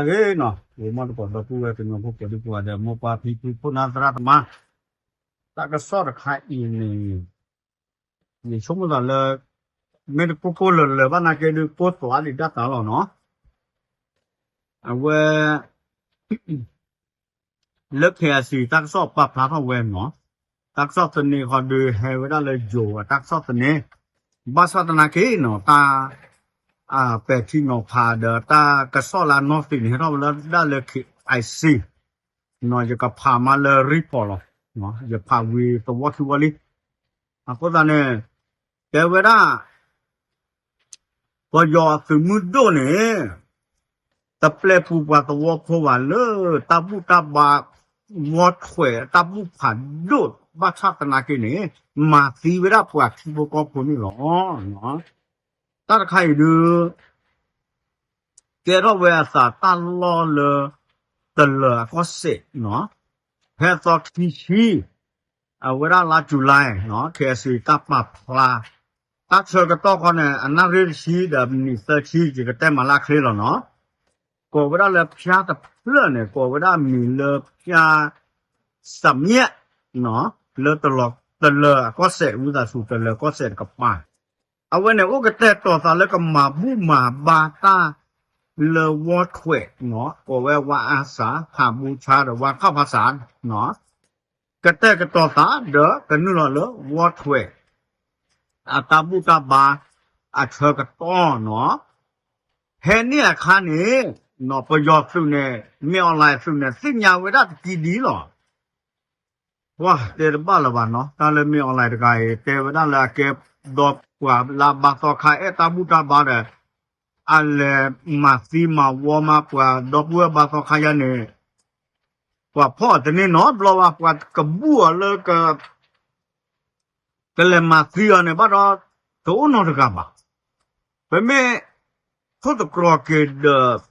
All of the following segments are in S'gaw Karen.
ဂ့ၤနီၤ ဂ့ၤမီၢ်တကိးဒီပုၢ်ဝဲၢ်ကညီဖိကိးဒံကိးဂၤဒီး မိၢ်ပၢ်ဖံဖုခိၣ်နၢ်သရၣ်သမါ, တၢ်ကစီၣ်တခါအံၤန့ၣ် ယဆိကမိၣ်သးလၢ မ့ၢ်တကိၢ်ကိၢ်လၢၤလၢၤဘၣ်နာ်က့ဒုး ကိၢ်သွးဒံးဒၣ်တၢ်လီၤနီၤ. အဝဲ လၢ KIC တၢ်ကစီၣ်ပာ်ဖျါထီၣ်ဝဲနီၤ, တၢ်ကစီၣ်သန့ခီဒုးဟဲဝဲဒၣ်လၢယိၤအတၢ်ကစီၣ်သန့, ဘၣ်ဆၣ်သနာ်က့နီၤ တၢ် ပဲာ်ထံနီၤဖးဒီး တၢ်ကစီၣ်လၢအနီၢ်သံးန့ၣ် ဟဲထီၣ်ဝဲဒၣ်လၢ KIC နီၤ, ယကဖးမးလၢ report လီၤ, ယဖးဝံၤသဝီခံဝီလံ. အဃိသတးန့ၣ် တဲဝဲဒၣ် ပယီၤအသုးမုၢ်ဒိၣ်န့ၣ် တပျဲပူၤပှၤသဝီဖိဘၣ်လၢ တၢ်ဘူၣ်တၢ်ဘါ ဝီထွဲး တၢ်ဘူၣ်ဖးဒိၣ် ဘၣ်ဆၣ်သနာ်က့န့ၣ် မၤသံဝဲဒၣ်ပှၤထံဖိကီၢ်ဖိန့ၣ်လီၤ. တၢ်တခါအံၤဒုး ကဲထီၣ်ဝဲအသးတၢ်လီၢ်လၢ တလၢၤအကီၢ်စဲၣ်နီၤ, ဖဲအသီခံဆံ အဝဲဒၣ်လါ July နီၤ KIC တၢ်ပာ်ဖျါ, တၢ်ဆၢကတီၢ်ခီန့ၣ် အနၣ်ရံၣ်တဆံဒီးမံးနံးသၢဆံ ယကတဲမးလၢချ့လီၤနီၤ, ကိးဝဲဒၣ်လၢဖၠါတဖျၢၣ်န့ၣ် ကိးဝဲဒၣ်မံၤလၢဖၠါ စမ့ၣ်နီၤ လၢ တလၢၤအကီၢ်စဲၣ် ဝံသးစူၤ တလၢၤကီၢ်စဲၣ်တကပၤ, အဝဲန့ၣ် အိၣ်ကတဲာ်ကတီၤသးလၢကမၤဘူၣ်မၤဘါတၢ် လၢဝီထွဲးနီၤ ကိးဝဲဝါအါစး ဖးဘူဆါဒီးဝါထီၣ်ဖါစးနီၤ, ကတဲာ်ကတီၤသးဒီးကနုာ်လီၤလၢဝီထွဲး အတၢ်ဘူၣ်တၢ်ဘါ အဆၢကတီၢ်နီၤ, ဖဲန့ၣ်အခါန့ၣ် ပယီၤသုးန့ၣ် မ့ၢ် online သုးန့ၣ် သ့ၣ်ညါဝဲဒၣ်တကံဒံလီၤ. ပှၤတဲတဘၣ်လၢၤဘၣ်နီၤ, တၢ်လၢမ့ၢ် online တဂၤအံၤ တဲဝဲဒၣ်လၢအကဲဒီးပှၤလၢအဘါသီခါ အဲၣ်တၢ်ဘူၣ်တၢ်ဘါဒီး အလဲၤမၤသံမၤဝီမးပှၤဒီပုၢ်ဝဲၢ်ဘါသီခါယါန့ၣ်, ပှၤဖီၣ်အီၤတန့ၢ်နီတဘျီဘၣ်, ပှၤကဘူၣ်အီၤလၢ ကလဲၤမၤသံအီၤန့ၣ်ဘၣ်ဒီး တအိၣ်နီတဂၤဘၣ်. ပမ့ၢ်ထိၣ်သတြီၤက့ၤဒီး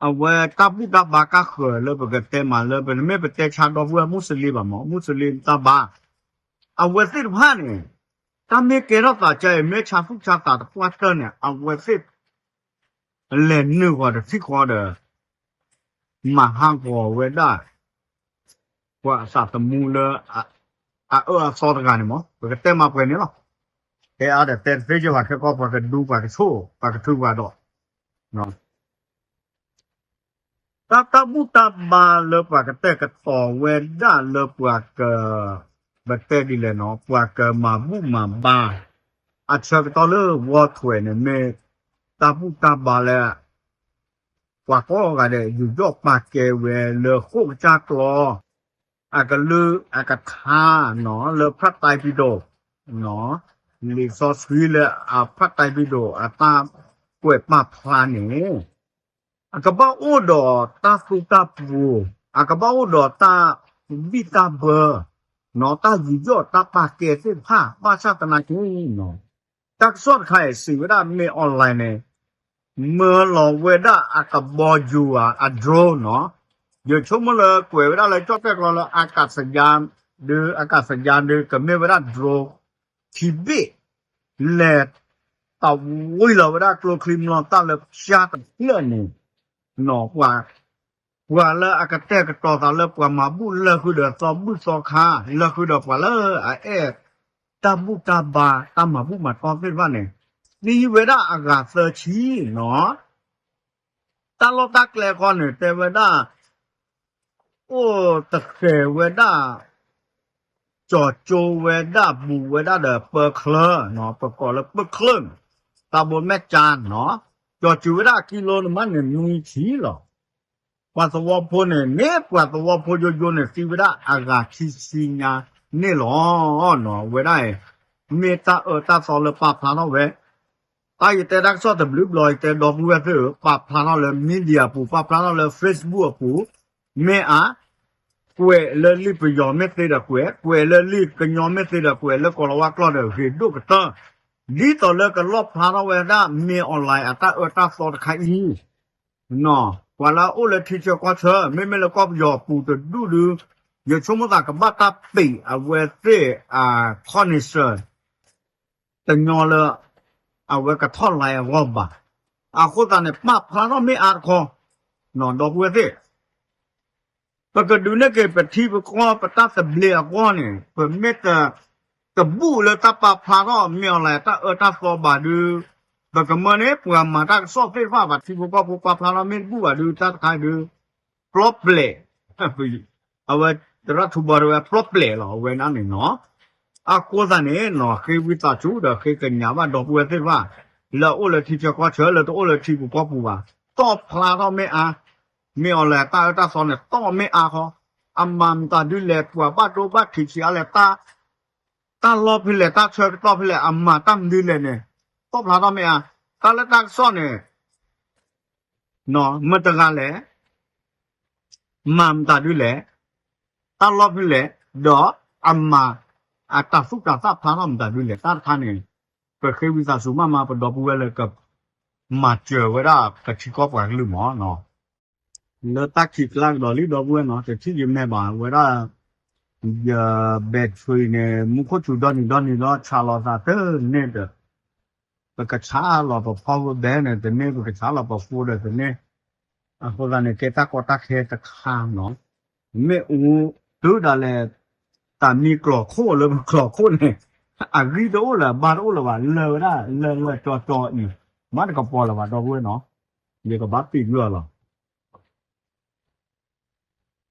အဝဲတၢ်ဘူၣ်တၢ်ဘါကါဃၢၤလၢပကတဲမးလၢ ပမ့ၢ်ပတဲဆါဒီပုၢ်ဝဲၢ်မူးစလ့ၣ်ဘၣ်မး မူးစလ့ၣ်တၢ်ဘါ, အဝဲသ့ၣ်တဖၣ်န့ၣ် တၢ်မ့ၢ်ကဲထီၣ်သးကါအံၤ မ့ၢ်ဆါသူၣ်ဆါသးတပှၢ်တၢၢ်န့ၣ် အဝဲသ့ၣ် လဲၤနုာ်ဃီၤတထံၣ်ဃီဒီး မၤဟးဂီၤဝဲဒၣ် ပှၤအသးသမူလၢ အအၢအသီတဂၤန့ၣ်မး ပကတဲမးပှဲၤန့ၣ်လီၤ. တဲအါဒီးတဲတသ့ကဘၣ် ခဲကီၢ်ပှၤကဒူပှၤကဆိၣ် ပှၤကထုပှၤဒိး တၢ်တၢ်ဘူၣ်တၢ်ဘါလၢပှၤကတဲာ်ကတီၤဝဲဒၣ်လၢပှၤက ပတဲဒ်လဲၣ်နီၤ ပှၤကမၤဘူၣ်မၤဘါ အဆၢကတီၢ်လၢဝီထွဲးန့ၣ် မ့ၢ်တၢ်ဘူၣ်တၢ်ဘါလၢ ပှၤကိးဂၤဒဲး ယူးယီၣ်ပာ်ကဲဝဲလၢဃိာ်ကစၢ်ကျီ အကလုၢ်အကထါနီၤ လၢဖးတၢ်ပံၤဒိၣ် လံာ်စီဆှံလၢအဖးတၢ်ပံၤဒိၣ် အတၢ်ကွဲးပာ်ဖျါန့ၣ် အကဘၣ်အိၣ်ဒီးတၢ်သူတၢ်ပှိၤ, အကဘၣ်အိၣ်ဒီးတၢ်ဘံၣ်တၢ်ဘၢ နီၤ တၢ်ယူးယီၣ်တၢ်ပာ်ကဲသ့ၣ်တဖၣ် ဘၣ်ဆၣ်သနာ်က့နီၤ တၢ်ကစီၣ်တခါအံၤ စံးဝဲဒၣ်မ့ၢ် online န့ၣ် မၢလီၤဝဲဒၣ်အကဘီယူၤဧါ အ drone နီၤ, ယဆိကမိၣ်လၢကွဲးဝဲဒၣ်လၢကၠီၣ်တဲၣ်ကျိာ်လၢ အကးစယါ ဒုး အကးစယါ ဒုး ကမ့ၢ်ဝဲဒၣ် drone ခံဘ့ၣ် လဲၤတဝံၤလီၤဝဲဒၣ်ကျိချံမျိာ်သၣ်လၢဖၠါတဖျၢၣ်န့ၣ် နီၤ ပှၤ ပှၤလၢအကတဲာ်ကတီၤသးလၢပှၤမၤဘူၣ်လၢဃုာ်ဒီးသီဘူၣ်သီခါ လၢဃုာ်ဒီးပှၤလၢအအဲၣ်တၢ်ဘူၣ်တၢ်ဘါ တၢ်မၤဘူၣ်မၤတီသ့ၣ်တဖၣ်န့ၣ် သံဝဲဒၣ်အဂၤသၢဆံနီၤ, တၢ်လီၢ်တၢ်ကျဲဃီန့ၣ် တဲဝဲဒၣ် အိၣ်တဃဲၤဝဲဒၣ် ကၠီၤကၠိဝဲဒၣ် ဘူးဝဲဒၣ်ဒီးပၢချၢ ပကိးလၢပၢချၢ တၢ်ဘိမဲၢ်ကၠါနီၤ, ကၠီၤကၠိဝဲဒၣ်ကံလိတမးန့ၣ် နွံဆံလီၤ. ပှၤသဝီဖိန့ၣ် မ့ၢ်ပှၤသဝီဖိယိယိန့ၣ် သံဝဲဒၣ်အဂၤခံဆံညါန့ၣ်လီၤ. ဝဲဒၣ်အံၤ မ့ၢ်တၢ်အၢတၢ်သီလၢပာ်ဖျါထီၣ်ဝဲ တၢ်ယတဲတၢ်ကစီၣ်တဘျုးဘျီ ယတဲဒီပုၢ်ဝဲၢ်သ့ၣ်ဧၢ ပာ်ဖျါထီၣ်လၢ media အပူၤ ပာ်ဖျါထီၣ်လၢ Facebook အပူၤ မ့ၢ်အါ ကွဲးလၢလံာ်ပယီၤမ့ၢ်သ့ဒီးကွဲး, ကွဲးလၢလံာ်ကညီမ့ၢ်သ့ဒီးကွဲး, လၢကိၤလၤဝါကျိာ်ဒီးဂ့ၤဒိၣ်ကတၢၢ်, ဒ်သိးလၢကလီၣ်ဖျါထီၣ်ဝဲဒၣ် မ့ၢ် online အတၢ်အၢတၢ်သီတခါအံၤ နီၤ, ပှၤလၢအအိၣ်လၢထံဆၢကီၢ်ဆၢ မ့မ့ၢ်လၢကီၢ်ပယီၤအပူၤတဒူၣ်ဒုး, ယဆိကမိၣ်သးကဘၣ်တၢ်ပ့းအဝဲသ့ၣ် အ connection တညီလၢ အဝဲကထီၣ် live အဂီၢ်ဘၣ်. အဃိသတးန့ၣ် ပာ်ဖျါထီၣ်မ့ၢ်အါတခီ, ဒီပုၢ်ဝဲၢ်သ့ၣ်, ပကဒုးနဲၣ်က့ၤပထံပကီၢ်ပတၢ်သဘျ့အဂီၢ်န့ၣ် ပမ့ၢ်တ တဘူၣ်လၢတၢ်ပာ်ဖျါထီၣ်မ့ၢ်အီၤလဲၣ် တၢ်အၢတၢ်သီဘၣ်ဒုး, ပကမၢန့ၣ် ပှၤမၤတၢ်ကစီၣ်သ့ၣ်တဖၣ် ပှၤထံဖိကီၢ်ဖိပာ်ဖျါထီၣ်မ့ၢ်တဘူၣ်ဘၣ်ဒုး တၢ်တခါဒုး ပျီပျဲး အဝဲသရၣ်ထူဘီတဲဝဲပျီပျဲးလီၤ အဝဲဒၣ်န့ၣ်နီၤ. အဃိသတးန့ၣ်နီၤ ဃ့ဝံသးစူၤဒီးဃ့ကညးဘၣ်ဒီပုၢ်ဝဲၢ်သ့ၣ်တဖၣ် လၢအအိၣ်လၢထံဆၢကီၢ်ဆၢ လၢတအိၣ်လၢထံပူၤကီၢ်ပူၤဘၣ်, တီၣ်ဖျါထီၣ်မ့ၢ်အါ, မ့ၢ်အီၤလဲၣ် တၢ်အၢတၢ်သီန့ၣ် တီၣ်မ့ၢ်အါဃီ, အမၤမတၤဒုလဲၣ် ပှၤဘၣ်ဒိဘၣ်ထံးဆံးအါလဲၣ် တၢ် တၢ်လီၢ်ဖဲလဲၣ် တၢ်ဆၢကတီၢ်ဖဲလဲၣ် အမၤတၢ်မနုၤလဲၣ်န့ၣ် တီၣ်ဖျါထီၣ်မ့ၢ်အါ, တၢ်လၢတၢ်ကစီၣ်န့ၣ် မတၤတဂၤလဲၣ် မၤမတၤဒုလဲၣ်, တၢ်လီၢ်ဖဲလဲၣ်, ဒီးအမၤ အတၢ်သူၣ်တၢ်သၣ်ဖျါထီၣ်မတၤဒုလဲၣ် တၢ်တခါန့ၣ် ပဃ့ဝံသးစူၤမးမး ပဒီပုၢ်ဝဲၢ်လၢက မၤစၢၤဝဲဒၣ်ပထံကီၢ်ပှၤကလုာ်မးနီၤ. လၢတၢ်ခံးကျါကဒီးလံ ဒီပုၢ်ဝဲၢ်နီၤ တထံၣ်ယမဲာ်ဘၣ်ဝဲဒၣ် ယ battery န့ၣ် မူခိၣ်စူၤဒီနံၤဒီနံၤဒီး ဆးလီၤသးတန့ၢ်ဒီး ပကဆါလီၤပ power bank န့ၣ်တန့ၢ် ပကဆါလီၤပ phone ဒီးတန့ၢ်, အဃိသတးန့ၣ် ကဲတၢ်ကီတၢ်ခဲတခါနီၤ, မ့ၣ်အူတုၤဒၣ်လဲာ် တၢ်မံကျိၤခိၣ်လၢပကျိၤခိၣ်န့ၣ် အဂံၢ်တအိၣ်လၢၤ အဘါတအိၣ်လၢၤဘၣ် လၢာ်ဝဲဒၣ် လၢာ်လၢာ်ကၠီကၠီအံၤ မ့ၢ်တကပီၤလၢၤဘၣ် ဒီပုၢ်ဝဲၢ်နီၤ, ယကဘၣ်ပံာ်ကွံာ်အီၤလီၤ.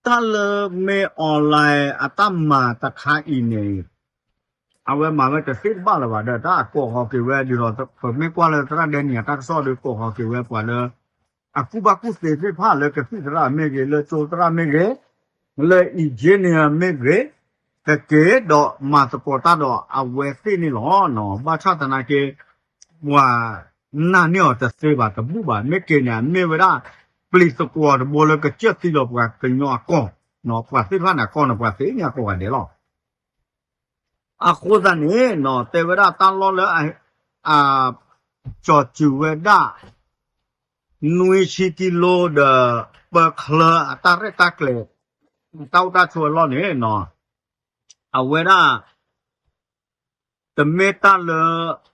တၢ်လၢမ့ၢ် online အတၢ်မၤတခါအံၤန့ၣ် အဝဲမၤဝဲတသ့တဘၣ်လၢၤဘၣ်ဒီး တၢ်အကိးဃီၤက့ၤဝဲဒ်သိး ပမ့ၢ်ကွၢ်လၢသရၣ်ဒဲနံၤအတၢ်ကစီၣ်ဒီး ကိးဃီၤက့ၤဝဲပှၤလၢ အကူၣ်ဘၣ်ကူၣ်သ့သ့ၣ်တဖၣ်လၢကသံၣ်သရၣ်မ့ၢ်ဂ့ၤ လၢကၠိသရၣ်မ့ၢ်ဂ့ၤ လၢ engineer မ့ၢ်ဂ့ၤ ကက့ၤဒီးမၤသကိးတၢ်ဒီးအဝဲသ့ၣ်န့ၣ်လီၤ. ဘၣ်ဆၣ်သနာ်က့ ပှၤနာ်န့ၢ်အီၤတသ့ဘၣ်တဘူၣ်ဘၣ် မ့ၢ်က့ၤန့ၣ် မ့ၢ်ဝဲဒၣ် ပျံၤသကိးတဘိလၢကစၢၢ်သံလီၤပှၤကညီအကီၢ်, ပှၤသ့ၣ်တဖၣ်န့ၣ်အကီၢ်န့ၣ် ပှၤသ့ၣ်ညါကိးဂၤဒဲးလီၤ. အဃိသတးန့ၣ် တဲဝဲဒၣ်တၢ်လီၢ်လၢ အ ကၠီၤစူၤဝဲဒၣ် နွံဆံကံလိဒီး ပၢချၢအတၢ်ရဲၣ်တၢ်ကျဲၤ တၢ်အိၣ်တၢ်ဆိးအလီၢ်န့ၣ် အဝဲဒၣ် တမ့ၢ်တၢ်လၢ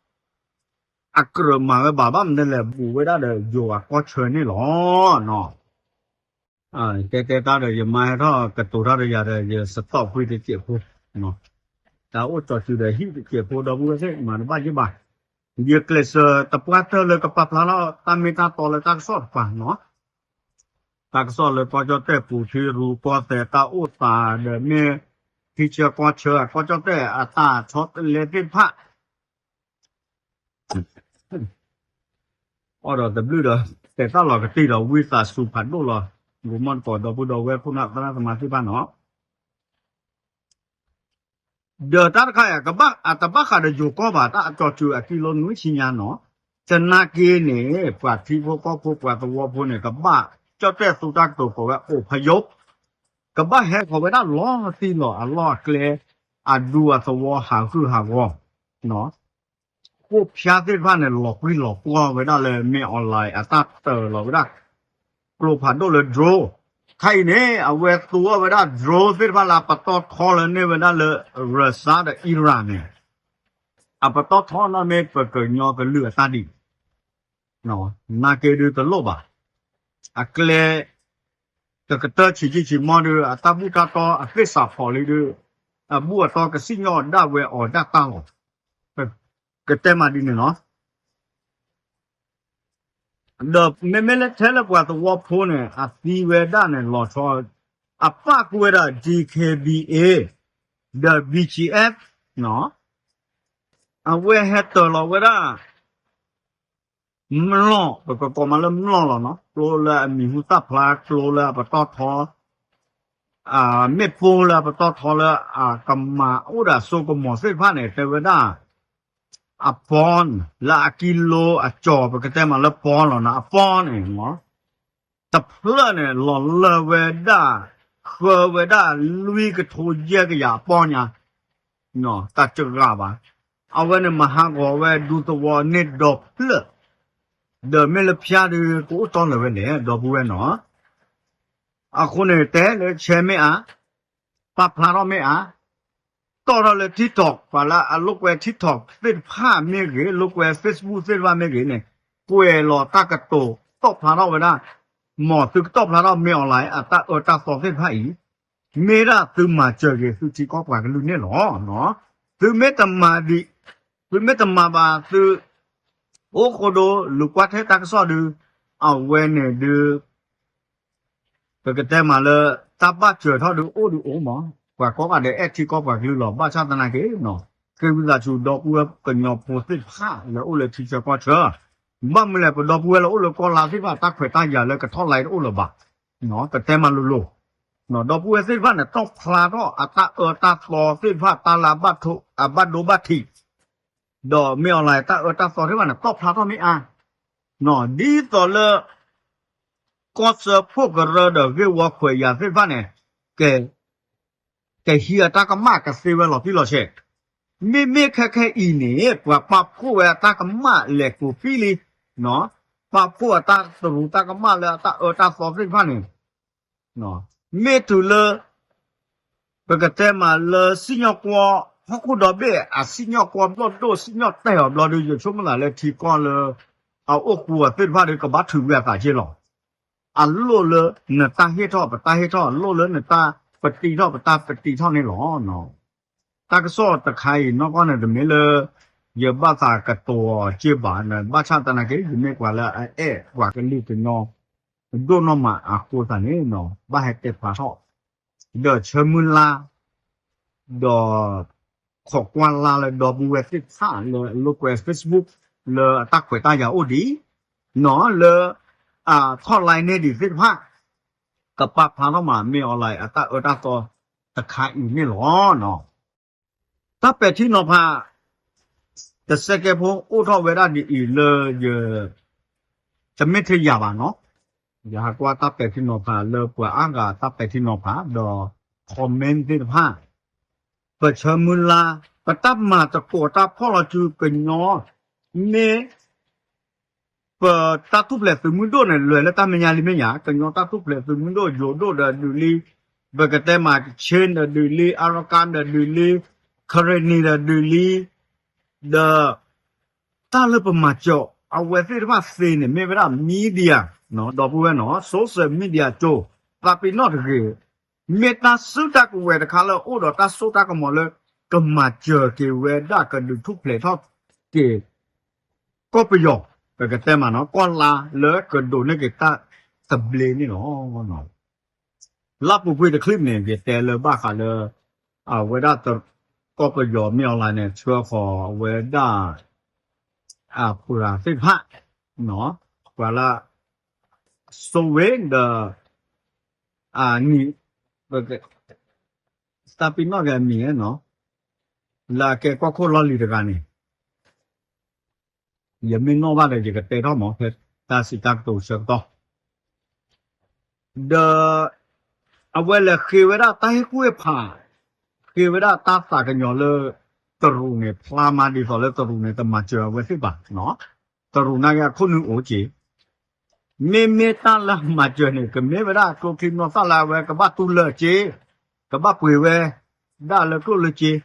အကြၢးမၤဝဲဘၣ် ဘၣ်မနုၤလဲၣ် ဘူးဝဲဒၣ်ဒီးယိၤအကီၢ်ဆၢန့ၣ်လီၤ. တဲတဲတၢ်ဒီး ယမါဟဲထီၣ်ကတိၤတၢ်ဒီးယၤဒီး ယ stop ကွံာ်တစဲးဖိ, တၢ်အိၣ်ကၠီၤစူၤဒီးဟံၣ်တစဲးဖိ ဒီပုၢ်ဝဲၢ်သ့ၣ် မၤတဘၣ်ယ့ၢ်ဘၣ်, ယကျဲးစၢးတပှၢ်တၢၢ်လၢကပာ်ဖျါထီၣ်တၢ်မ့ၢ်တၢ်တီလၢတၢ်ကစီၣ်တပၤနီၤ တၢ်ကစီၣ်လၢကီၢ်ကၠီၣ်တဲၣ်ပူၤထံရူၢ်ကီၢ်သဲးတၢ်အိၣ်သးဒီးမ့ၢ် ထံဆၢကီၢ်ဆၢအကီၢ်ကၠီၣ်တဲၣ်အတၢ်ဆီတလဲသ့ၣ်တဖၣ် အီၣ်ဒီးတဘျုးဒီး တဲတၢ်လီၤကတံၢ်ဒီးဝံသးစူၤဖးဒိၣ်လီၤ. ဂိၤမီၣ်တကိးဒီပုၢ်ဒီဝဲၢ်ခိၣ်နၢ်သရၣ်သမါသ့ၣ်တဖၣ်နီၤ ဒီးတၢ်တခါအံၤ ကဘၣ်အတဘၣ်ဃးဒီးယိၤကီၢ်ဘၣ် တၢ်အကၠီၤစူၤအကံလိနွံဆံညါနီၤ, သနာ်က့န့ၣ် ပှၤထံဖိကီၢ်ဖိပှၤသဝီဖိန့ၣ် ကဘၣ်ကၠီၣ်တဲၣ်သူတၢ်ကတိၤကိးဝဲ အီၤဖယိး ကဘၣ်ဟဲဃီၤဝဲဒၣ်လီၤတံၢ်လီၤအလီၢ်အကျဲ အဒူအသဝီဟးဂူာ်ဟးဂီၤ ဃိၣ်ဖၠါသ့ၣ်တဖၣ်န့ၣ် လီၤကွံလီၤပှီၢ်ဝဲဒၣ်လၢမ့ၢ် online အတၢ်တၢၤလီၤဝဲဒၣ် ကျိဖးဒိၣ်လၢ drone, ခါအံၤန့ၣ် အဝဲသူအီၤဝဲဒၣ် drone သ့ၣ်တဖၣ်လၢအပတီၢ်ထီလၢန့ၢ်ဝဲဒၣ်လၢ Russia ဒီး Iran န့ၣ် အပတီၢ်ထီနီၢ်မ့ၢ်ပကညီကလုာ်အတၢ်ဒ် နာ်က့ဒုးတလိၣ်ဘၣ်, အကျဲ တကတၢၢ်ဆံးဆံးဆံးမီၢ်ဒုး အတၢ်ဘူၣ်တၢ်တီအသ့ၣ်စးဖီးလံဒုး အဘူၣ်အတီကစံၣ်ညီၣ်ဒၣ်ဝဲအီၤဒၣ်တၢ်လီၤ. ကတဲမးဒ်န့ၣ်လီၤ. ဒီးမ့မ့ၢ်လၢထဲလၢပှၤသဝီဖိန့ၣ် အသံဝဲဒၣ်န့ၣ်လီၤဆီ အပၣ်ဃုာ်ဝဲဒၣ် DKBA ဒီး BGF အဝဲဟဲတၢၤလီၤဝဲဒၣ် မျိာ် ပကကိးမးလၢမျိာ်လီၤနီၤ, ကျိလၢအမံၤဟူသၣ်ဖျါ ကျိလၢအပတီၢ်ထီ မ့ၣ်ပိၢ်လၢအပတီၢ်ထီလၢအကမၤအိၣ်ဒီးအစိကမီၤသ့ၣ်တဖၣ်န့ၣ် တဲဝဲဒၣ် အပီ လၢအကံလိအကၠီၤ ပကတဲမးလၢ ပီ လီၤနီၤ, အပီ န့ၣ် တဖျၢၣ်န့ၣ် လီၤလၢဝဲဒၣ် ဃၢဝဲဒၣ်လွံၢ်ကထိယဲၢ်ကယၤအပီညါ တၢ်စှၤဘၣ်. အဝဲန့ၣ်မၤဟးဂီၤဝဲဒူသဝီန့ၢ်ဒီဖျၢၣ်, ဒီးမ့ၢ်လၢဖၠါဒုးကအိၣ်တီလၢၤဝဲလဲၣ် ဒီပုၢ်ဝဲၢ်နီၤ. အဃိန့ၣ်တဲလၢဆဲမ့ၢ်အါ, ပာ်ဖျါထီၣ်မ့ၢ်အါ, တီၢ်ထီၣ်လၢ TikTok ပှၤလၢအလိာ်ကွဲ TikTok သ့ၣ်တဖၣ်မ့ၢ်ဂ့ၤ, လိာ်ကွဲ Facebook သ့ၣ်တဖၣ်မ့ၢ်ဂ့ၤန့ၣ် ကွဲးလီၤတၢ်ကတိၤ တီၣ်ဖျါထီၣ်ဝဲဒၣ်, မ်သုကတီၣ်ဖျါထီၣ် မင်းအောင်လှိုင် အတၢ်အၢတၢ်သီသ့ၣ်တဖၣ်အံၤ, မ့ၢ်ဒၣ်သုမၤစၢၤက့ၤသုထံကီၢ်ပှၤကလုာ်န့ၣ်လီၤ. သုမ့ၢ်တမၤဒံး, သုမ့ၢ်တမၤဘၣ်သု အိၣ်ဃိဒိ လူၤကွၢ်ထွဲတၢ်ကစီၣ်ဒုး, အဝဲန့ၣ်ဒုး ပကတဲမးလၢ တၢ်ဘၣ်စၢၤထီၣ်ဒုးအိၣ်ဒုးအိၣ်မး, ပှၤကိးဂၤဒဲးအဲၣ်ထံကီၢ်ပှၤကလုာ်လီၤ. ဘၣ်ဆၣ်သနာ်က့နီၤ, ဃ့ဝံသးစူၤ ဒီပုၢ်ဝဲၢ်ကညီဖိသ့ၣ်တဖၣ်လၢအိၣ်လၢထံဆၢကီၢ်ဆၢ, ဘၣ်မနုၤလဲၣ် ပဒီပုၢ်ဝဲၢ်လၢအိၣ်လၢကီၢ်လါသ့ၣ်တဖၣ် တၢ်ခွဲးတၢ်ယာ်လၢကထီၣ်လါတအိၣ်လၢၤဘၣ်, ပတဲမးလိၤလိၤ, ဒီပုၢ်ဝဲၢ်သ့ၣ်တဖၣ်န့ၣ် တီၣ်ဖျါထီၣ်အတၢ်အၢတၢ်သီသ့ၣ်တဖၣ် တၢ်လၢအဘၣ်ဒိဘၣ်ထံး, ဒီးမ့ၢ်အီၤလၢတၢ်အၢတၢ်သီသ့ၣ်တဖၣ်န့ၣ် တီၣ်ဖျါထီၣ်မ့ၢ်အါ, ဒ်သိးလၢ ကီၢ်စၢဖှိၣ်ကရၢဒီးဂ့ၢ်ဝီခွဲးယာ်သ့ၣ်တဖၣ်န့ၣ် ကဟံးအတၢ်ကမၣ်ကသ့ဝဲလီၤတံၢ်လီၤဆဲး, မ့မ့ၢ်ခဲခဲအံၤန့ၣ် ပှၤပာ်ဖှိၣ်ဝဲအတၢ်ကမၣ်လဲၤကိးဖံလံ, ပာ်ဖှိၣ်အတၢ်တရူးတၢ်ကမၣ်လၢအတၢ်အၢတၢ်သီသ့ၣ်တဖၣ်န့ၣ် မ့ၢ်တုၤလၢ ပကတဲမးလၢစံၣ်ညီၣ်ကွီၢ် ဟီၣ်ခိၣ်ဒီဘ့ၣ် အစံၣ်ညီၣ်ကွီၢ်ဘျီၣ်ဒိၣ် စံၣ်ညီၣ်တဲာ်အီၤဘျီဒီး ယဆိကမိၣ်သးလၢထံကီၢ်လၢ အအိၣ်ဃူအီၤသ့ၣ်တဖၣ်ဒီး ကဘၣ်ထုးကွံာ်အသးက့လီၤ. အလိၣ်လၢနတၢ်ဟ့ၣ်ထီၣ် ပတၢ်ဟ့ၣ်ထီၣ်, အလိၣ်လၢနတၢ်ပတံထီၣ် ပတၢ်ပတံထီၣ်န့ၣ်လီၤ. တၢ်ကစီၣ်တခါအံၤ နီၢ်ကီၢ်န့ၣ် တမ့ၢ်လၢ ယဘၣ်သးကတိၤအီၤက့ဘၣ်, ဘၣ်ဆၣ်သနာ်က့ ယမ့ၢ်ပှၤလၢအအဲၣ်ပှၤကလုာ်ကညီ ဒိၣ်နီၢ်မးအဃိသတးန့ၣ် ဘၣ်ဟဲတဲဖျါထီၣ် ဒီးဆၢမုၢ်လါ ဒီး ခိးကွၢ်လၢ်လၢဒီပုၢ်ဝဲၢ်သ့ၣ်တဖၣ်လၢအလိာ်ကွဲ Facebook လၢအတၢ်ခွဲးတၢ်ယာ်အိၣ်ဒံး နီၤ လၢ အထီၣ်လါန့ၢ်ဒံးသ့ၣ်တဖၣ် ကပာ်ဖျါထီၣ်မး မ့ၢ်အီၤလၢအတၢ်အၢတၢ်သီတခါအံၤန့ၣ်လီၤ. တၢ်ပဲာ်ထံနီၤဖး တစဲးကဲဖိအိၣ်ထီၣ်ဝဲဒၣ်ဒ်အံၤလၢယ တမ့ၢ်ထဲယၤဘၣ်နီၤ, ယဟးကွၢ်တၢ်ပဲာ်ထံနီၤဖးလၢပှၤအါဂၤတၢ်ပဲာ်ထံနီၤဖးဒီး comment သ့ၣ်တဖၣ်, ပဆၢမုၢ်လါ ပတၢ်မၤသကိးတၢ်ဖီၣ်လီၤစုကညီ မ့ၢ် ပတၢ်ထူၣ်ဖျဲးသုးမုၢ်ဒိၣ်န့ၣ် လဲၤလၢတၢ်မဲာ်ညါလံမဲာ်ညါ, ကညီတၢ်ထူၣ်ဖျဲးသုးမုၢ်ဒိၣ် ယိၤဒိၣ်ဒီးဒုးလံ, ပကတဲမး ကခ့ၣ်ဒီးဒုးလံ, အါရကၣ်ဒီးဒုးလံ, ခရ့ၣ်နံၤဒီးဒုးလံ, ဒီး တၢ်လၢပမၤစၢၤအဝဲသ့ၣ်တဖၣ်သ့န့ၣ် မ့ၢ်ဝဲဒၣ် media ဒီပုၢ်ဝဲၢ်နီၤ, social media ကၠိ သးပ့ၤနီၣ်တဂ့ၤ, မ့ၢ်တၢ်စုတၢ်ကဝဲၤတခါလၢအိၣ်ဒီးတၢ်စိတၢ်ကမီၤလၢ ကမၤစၢၤက့ၤဝဲဒၣ်ကဒုးထူၣ်ဖျဲးထီၣ်က့ၤ ကီၢ်ပယီၤ, ပကတဲမးနီၤ ကီၢ်လါလၢကဒိးန့ၢ်က့ၤတၢ်သဘျ့န့ၣ်လီၤ. လၢပူၤကွံာ်တချံးန့ၣ် ယတဲလၢဘၣ်ဃးလၢ အဝဲဒၣ် ကီၢ်ပယီၤမ့ၢ်အီၤလၢန့ၣ် ဆှၢဃီၤဝဲဒၣ် အပှၤသ့ၣ်တဖၣ် ပှၤလၢ စိဝ့ဒီး အနံၣ် သးပ့ၤနီၣ်က့ၤအမံၤနီၤ လၢအကဲကီၢ်ခိၣ်လီၢ်လံၤတဂၤန့ၣ် ယမ့ၢ်နီၣ်ဘၣ်ဒီး ယကတဲထီၣ်မး ဖဲတၢ်စံးတၢ်ကတိၤဆၢကတီၢ် ဒီး အဝဲလဲၤဃ့ဝဲဒၣ်တၢ်ဟ့ၣ်ကူၣ်ဟ့ၣ်ဖး, ဃ့ဝဲဒၣ်တၢ်သးကညီၤလၢ တရူးန့ၣ် ဖျါမးဒ်သိးလၢတရူးန့ၣ် တမၤစၢၤအဝဲသ့ၣ်ဘၣ်, တရူးနာ်က့အခိၣ်နူာ်အိၣ်က့ၤ မ့မ့ၢ်တၢ်လၢမၤစၢၤန့ၣ် ကမ့ၢ်ဝဲဒၣ်ကျိချံမျိာ်သၣ်လၢအဝဲကဘၣ်တူၢ်လၢာ်က့, ကဘၣ်ပှ့ၤဝဲဒၣ်လၢကျိၣ်လၢစ့,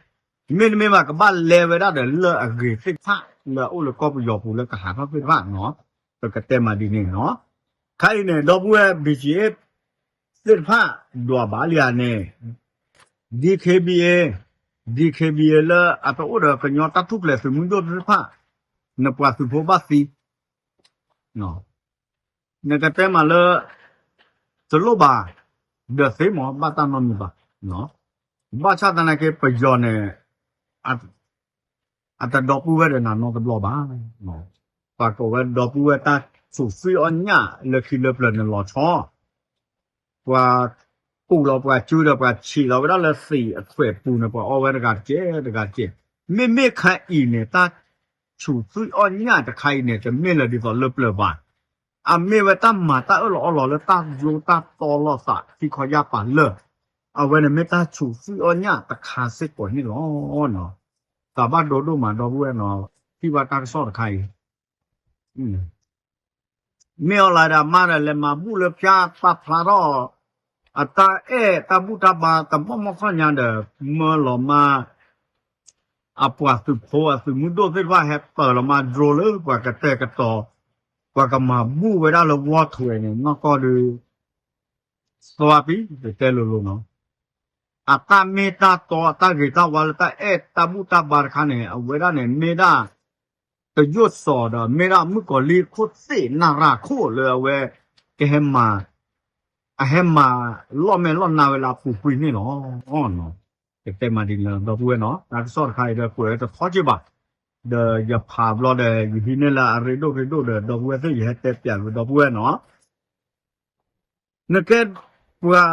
မ့တမ့ၢ်ဘၣ် ကဘၣ်လဲဝဲဒၣ်ဒီးလၢၢ်အဂ့ၤသ့ၣ်တဖၣ် လၢအအိၣ်လၢကီၢ်ပယီၤပူၤလၢကဟးထီၣ်သ့ၣ်တဖၣ်နီၤ, ပကတဲမးဒ်န့ၣ်နီၤ. ခါအံၤန့ၣ် ဒီပုၢ်ဝဲၢ် ဘံၣ်ကၠံၣ်အ့ၣ် သ့ၣ်တဖၣ် ဒွးဘၣ်လံဧါန့ၣ် DKBA, DKBA လၢအတအိၣ်ဒီးကညီတၢ်ထူၣ်ဖျဲးသုးမုၢ်ဒိၣ်သ့ၣ်တဖၣ် နပှၤသုးဖိဘၣ်သံ နကတဲမးလၢ တလိၣ်ဘၣ် ဒီးသ့မး ဘၣ်တၢ်နီတမံၤဘၣ်. ဘၣ်ဆၣ်သနာ်က့ ပယီၤန့ၣ် အတဒီပုၢ်ဝဲၢ်ဒီးနၤနီတဘျီဘၣ်. ပှၤကိးဝဲဒီပုၢ်ဝဲၢ်တၢ်ဆူးသွံၣ်အီၣ်ညၣ်လၢခံလၢပျၢၤန့ၣ်လီၤဆီ ပှၤကူးလီၤပှၤစုဒီးပှၤဆံးလီၤဝဲဒၣ်လၢသံးအထွဲးပူၤန့ၣ် ပှၤအီဝဲတဂၤတကဲးတဂၤတကဲး. မ့မ့ၢ်ခါအံၤန့ၣ် တၢ်ဆူးသွံၣ်အီၣ်ညၣ်တခါအံၤန့ၣ် တမ့ၢ်လၢဒ်သိးလၢပျၢၤဘၣ်. အမ့ၢ်ဝဲတၢ်မၤတၢ်အၢၣ်လီၤအီလီၤလၢတၢ်ယိတၢ်တီလိာ်သးထံခီယၢ်ပၤလၢာ်, အဝဲန့ၣ်မ့ၢ်တၢ်ဆူးသွံၣ်အီၣ်ညၣ်တခါစ့ၢ်ကီးန့ၣ်လီၤ. သးဘၣ်ဒိဒိၣ်မးဒီပုၢ်ဝဲၢ်နီၤ, ထံၣ်ဘၣ်တၢ်ကစီၣ်တခါအံၤ မ့ၢ်အီၤလၢဒၣ်မါဒီး လဲၤမၤဘူၣ်လၢဖၠါ ပာ်ဖျါထီၣ် အတၢ်အဲၣ်တၢ်ဘူၣ်တၢ်ဘါ တမီၢ်မီၢ်ခီၣ်ညါဒီး မၢလီၤမါ အပှၤသုးဖိအသုးမုၢ်ဒိၣ်သ့ၣ်တဖၣ် ဟဲပၢၤလီၤမါ drone လၢပှၤကတဲာ်ကတီၤ ပှၤကမၤဘူၣ်ဝဲဒၣ်လၢဝီထွဲန့ၣ် နီၢ်ကီၢ်ဒီး သွါပံၤ ပတဲလိၤလိၤနီၤ, အတၢ်မ့ၢ်တၢ်တီ အတၢ်ဂ့ၤတၢ်ဝါလၢတၢ်အဲၣ်တၢ်ဘူၣ်တၢ်ဘါတခါန့ၣ် အဝဲဒၣ်န့ၣ် မ့ၢ်ဒၣ် တယိၣ်စီၤဒီး မ့ၢ်ဒၣ်မုၣ်ကီၤလံၢ်ခိၣ်သ့ၣ်နရၤခိၣ်လၢအဝဲ ကဟဲမၤ အဟဲမၤလီၢ်မဲာ်လီၢ်နါဝဲလၢအပူၤကွံာ်န့ၣ်လီၤ. ကတဲမၤဒ်န့ၣ်လီၤ ဒီပုၢ်ဝဲၢ်နီၤ, တၢ်ကစီၣ်တခါအံၤဒီးကွဲးဝဲတထီက့ဘၣ်, ဒီးယဖးဘျီဒီး ယဟံးန့ၢ်လၢအရ့ဒိၣ်ရ့ဒိၣ်ဒီး ဒီပုၢ်ဝဲၢ်သ့ၣ် ယဟဲတဲပျးဝဲဒီပုၢ်ဝဲၢ်နီၤ နကဲပှၤ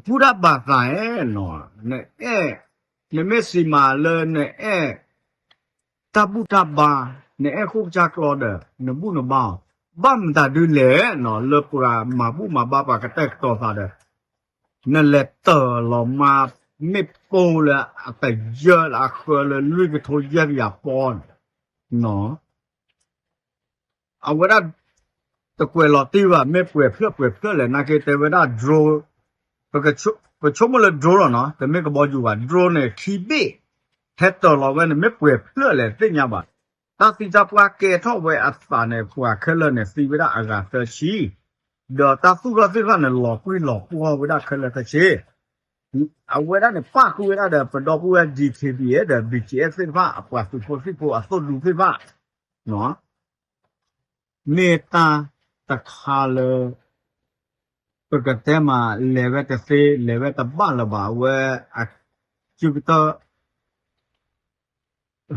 ဘူၣ်တၢ်ဘါသးဧါနီၤ, နအဲၣ် နမ့ၢ်စံးမးလၢနအဲၣ် တၢ်ဘူၣ်တၢ်ဘါ, နအဲၣ်ဃိကစၢ်ကျီဒီး နဘူၣ်နဘါအီၤ, ဘၣ်မတၤဒုလဲၣ်နီၤ လၢပှၤမၤဘူၣ်မၤဘါပှၤကတဲာ်ကတီၤသးဒီး နလဲၤတၢၤလီၤမါ မ့ၣ်ပိၢ်လၢအတယၢလၢအဃၢလၢလွံၢ်ကထိယဲၢ်ကယၤပီန့ၣ် အဝဲဒၣ် တကွဲးလီၤတံၢ်ဘၣ် မ့ၢ်ပှဲၤဖျၢၣ်ပှဲၤဖျၢၣ်လဲၣ် နာ်က့တဲဝဲဒၣ် drone, ပဆိကမိၣ်လၢ drone လီၤနီၤ တမ့ၢ်ကဘီယူၤဘၣ် drone န့ၣ် ခံဘ့ၣ် ဟဲတၢၤလီၤဝဲန့ၣ် မ့ၢ်ပှဲၤဖျၢၣ်လဲၣ် သ့ၣ်ညါဘၣ်. တၢ်သံတၢ်ပှၢ်ကဲထီၣ်ဝဲအသးန့ၣ် ပှၤခဲလၢာ်န့ၣ် သံဝဲဒၣ်အဂၤသၢဆံ, ဒီးတၢ်သူၣ်ထီၣ်သ့ၣ်တဖၣ်န့ၣ် လီၤကွံလီၤပှီၢ်ဝဲဒၣ်ခဲလၢာ်ခဲဆ့ အဝဲဒၣ်န့ၣ် ပၣ်ဃုာ်ဝဲဒၣ်ဒီး ပဒီပုၢ်ဝဲၢ် D K B A ဒီး B G F သ့ၣ်တဖၣ် အပှၤသုးဖိသံၣ်ဖိအသိၣ်ဒူသ့ၣ်တဖၣ် မ့ၢ်တၢ်တခါလၢ ပကတဲမး လဲၤဝဲတသ့ လဲၤဝဲတဘၣ်လၢၤဘၣ် အဝဲ အစုကတၢၢ်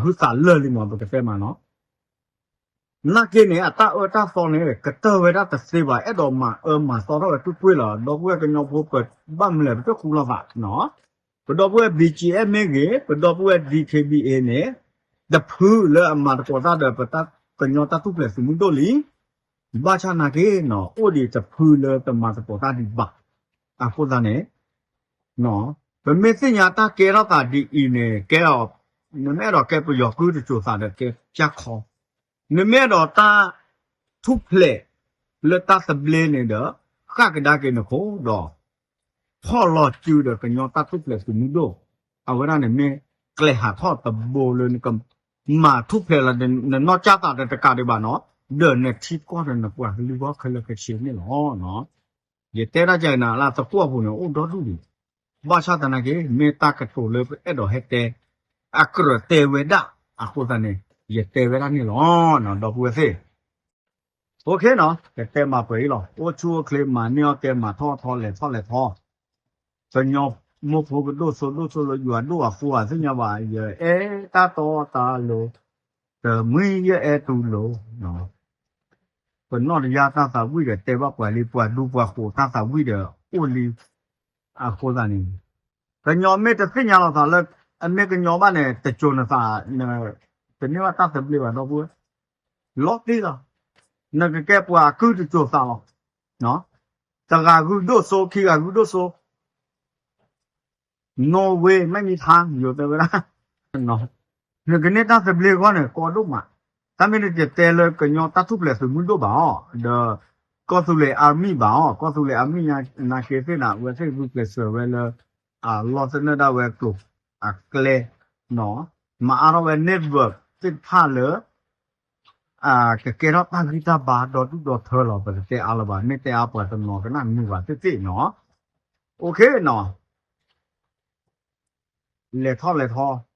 ဟုသးလၢာ်လံမး ပကတဲမးနီၤ. နာ်က့န့ၣ် အတၢ်အၢတၢ်သီန့ၣ် ကတၢၢ်ဝဲဒၣ်တသ့ဘၣ် အဲၣ်ဒိးမၤအၢမၤသီထီၣ်ဝဲကွ့ၢ်ကွ့ၢ်လီၤ. ဒီပုၢ်ဝဲၢ်ကညီဖိ ပဘၣ်မနုၤလဲၣ် ပတဃူလိာ်သးနီၤ. ပဒီပုၢ်ဝဲၢ် B G F မ့ၢ်ဂ့ၤ ပဒီပုၢ်ဝဲၢ် D K B A န့ၣ် တဖုလၢအမၤသကိးတၢ်ဒီး ပတၢ်ကညီတၢ်ထူၣ်ဖျဲးသုးမုၢ်ဒိၣ်လံ ဘၣ်ဆၣ်နာ်က့နီၤ အိၣ်ဒံးတဖုလၢတမၤသကိးတၢ်ဒံးဘၣ်. အဃိသတးန့ၣ် ပမ့ၢ်သ့ၣ်ညါတၢ်ကဲထီၣ်သးဒ်အံၤန့ၣ် ကဲအီၤ နမ့ၢ်အဲၣ်ဒိးကဲပယီၤကုၢ်တစိၤသးဒီး ကဲကၢ်ခီ, နမ့ၢ်အဲၣ်ဒိးတၢ်ထူၣ်ဖျဲးလၢတၢ်သဘျ့န့ၣ်ဒီး ဃၣ်ကဒါက့ၤနခိၣ်ဒီး ဖီၣ်လီၤစုဒီးကညီတၢ်ထူၣ်ဖျဲးသုးမုၢ်ဒိၣ်, အဝဲဒၣ်န့ၣ်မ့ၢ်ကျဲဟးထီၣ်တဘိလၢနကမၤထူၣ်ဖျဲးလီၤ နနီၢ်ကစၢ်သးဒီးတကးဒံးဘၣ်နီၤ, ဒီးနထံကီၢ်ဒီးနပှၤကလုာ်ဂီၢ်ခဲလၢာ်ခဲဆ့န့ၣ်လီၤ. ယတဲဒၣ်ကနၤလၢသကွီၢ်ပူၤန့ၣ် အိၣ်ဒီဒူၣ်ဒံး, ဘၣ်ဆၣ်သနာ်က့ မ့ၢ်တၢ်ကတိၤလၢပအဲၣ်ဒိးဟဲတဲ အကြၢးတဲဝဲဒၣ်, အဃိသတးန့ၣ် ယတဲဝဲဒၣ်န့ၣ်လီၤ ဒီပုၢ်ဝဲၢ်သ့ၣ် OK နီၤ, ကတဲမၤပှဲၤအံၤလီၤ. အိၣ်ဆူၣ်အိၣ်ချ့ မၤန့ၢ်အီၣ်တဲ မၤထီၣ်ထီ လဲၤထီၣ်လဲၤထီ, ကညီမိၢ်ဖိကဒိၣ်စိဒိၣ်စိလၢယွၤဒိၣ်အဃိ အသ့ၣ်ညါဘၣ် ယအဲၣ်တၢ်တီတၢ်လိၤ, တမှံၤယအဲၣ်တူၢ်လိၤ, ပနီၢ်တယၢ်တၢ်သးဝံၣ်ဒီး တဲဘၣ်ပှၤလံ ပှၤဒူပှၤဃိးတၢ်သးဝံၣ်ဒီးအိၣ်လံ, အဃိသတးန့ၣ် ကညီမ့ၢ်တသ့ၣ်ညါလီၤသးလၢ အမ့ၢ်ကညီဘၣ်န့ၣ် တစိၤနသး တန့ၢ်ဘၣ်တၢ်သဘျ့ဘၣ် ဒီပုၢ်ဝဲၢ်, လီၤတံၢ်လီၤ, နကကဲပှၤအကုၢ်တစိၤသးလီၤ. တဂၤဂုၢ်ဒိၣ်စိ ခံဂၤဂုၢ်ဒိၣ်စိ, no way မ့ၢ်မံထါ ယိၤတဲဝဲဒၣ် နကန့ၢ်တၢ်သဘျ့အဂီၢ်န့ၣ် ကီဒိၣ်မး, တၢ်မ့ၢ်တတဲလၢကညီတၢ်ထူၣ်ဖျဲးသုးမုၢ်ဒိၣ်ဘၣ်အီၤ, ဒီး ကီၢ်သူလ့ၤ army ဘၣ်အီၤ, ကီၢ်သူလ့ၤ army ညါနာ်က့သ့ၣ်န့ၣ် အဝဲသ့ၣ်ဂုာ်ကျဲးစၢးဝဲလၢ အလီၢ်သနၢၣ်ဒၣ်ဝဲကျိၤ အကျဲ မၤအါထီၣ်ဝဲ network သ့ၣ်တဖၣ်လၢ ကကဲထီၣ်တၢ်ဂံၢ်တၢ်ဘါဒီဒူၣ်ဒီထၢလီၤ. ပတတဲအါလၢၤဘၣ်, မ့ၢ်တဲအါပှၤတနီၤကနၣ်မုာ်ဘၣ်သ့ၣ်သ့ၣ်နီၤ. OK နီၤ, လဲၤထီၣ်လဲၤထီ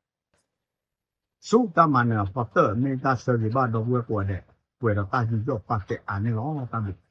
ဆူတၢ်မၤနၢၤအဖီတၢၣ် မ့ၢ်တၢ်ဆၢဂ့ၤဘၣ်ဒီပုၢ်ဝဲၢ်ကိးဂၤဒဲး, ပှဲၤဒီးတၢ်ယူးယီၣ်ပာ်ကဲအါန့ၣ်လီၤ. တၢ်ဘျုး